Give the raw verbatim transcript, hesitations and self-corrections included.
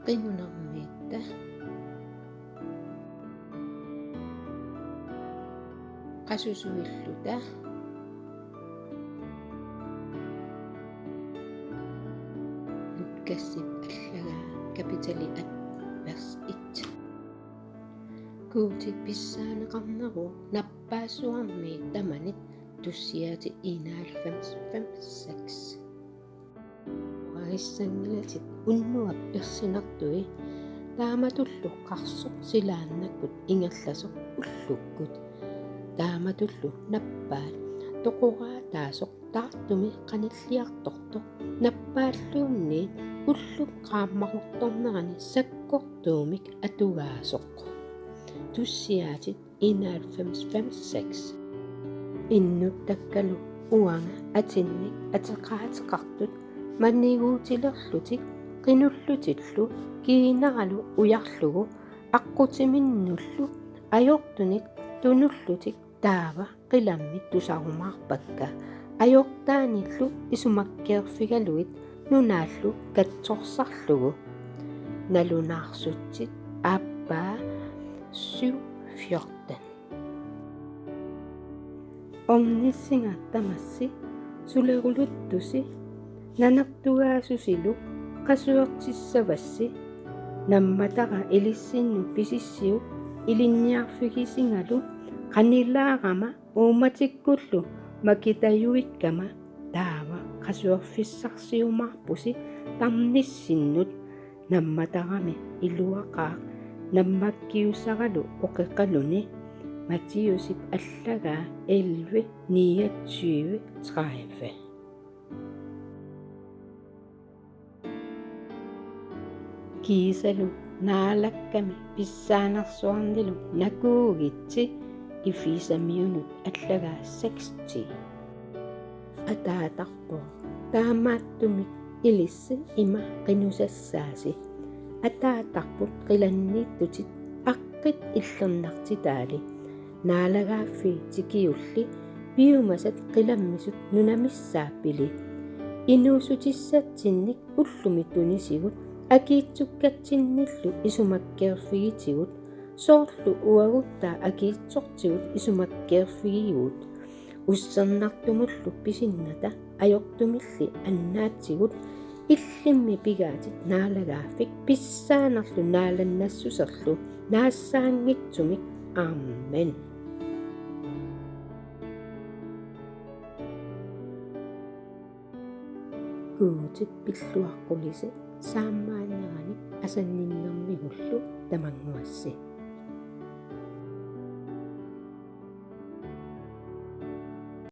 Qinunarmiitta. Qasusuilluta. Lukaasip allagaa kapitali et vers et. Guutip pissaaneqarnerup nappaassuarmiit tamanit tussiaatit enoghalvfems fem seks. Oqarissanngilatit unnuap ersinartui, taamatullu qarsoq silaannakkut ingerlasoq ullukkut. Taamatullu nappaat toqoraataasoq taartumik qanilliartortoq, nappaalluunniit ullup qaammarortornerani sakkortuumik atugaasoq. Tussiaatit enoghalvfems fem seks. Innuttakkalu uanga atinnik ateqaateqartut maniguutilerlutik qinullutillu kiinaralu ujarlugu aqqutiminnullu ajortunit tunullutik taava qilammit tusarumaarpakka. Ajortaanillu isumakkeerfigalugit nunaallu katsorsarlugu. Nalunaarsutsit aappaa syv fjorten. Ornissinga tamassi suleruluttusi nanertugaasusilu qasuersissavassi. Nammatara ilissinnut pisissiuk ilinniarfigisingalu qanilaarama uummatikkullu makitajuikkama taava qasuerfissarsiumaarpusi tarnissinnut. Nammatarami iluaqaaq nammakkiusaralu oqeqaluni. Matthæusip allagaa elleve niogtyve tredive. Kiisalu naalakkami pissaanersuarnilu nakuugitsi. Efesamiunut allagaa seks ti. Ataatarpoq, taamaattumik ilissi ima qinusassaasi. Ataatarput qilanniittutit aqqit illernartitaali. Naalagaaffii tikiulli piumasat qilammisut nunamissaappili. Inuussutissatsinnik ullumi tunisigut akiitsukkatsinnillu isumakkeerfigitigut, soorlu uaguttaa akiitsortigut isumakkeerfigigut. Ussernartumullu pisinnata ajortumilli annaatigut, illimmi pigaatit naalagaaffik pissaanerlu naalannassuserlu naassaanngitsumik. Amen. Guutip pilluaqqulisi saammaanneranik asanninnermigullu tamannguassi.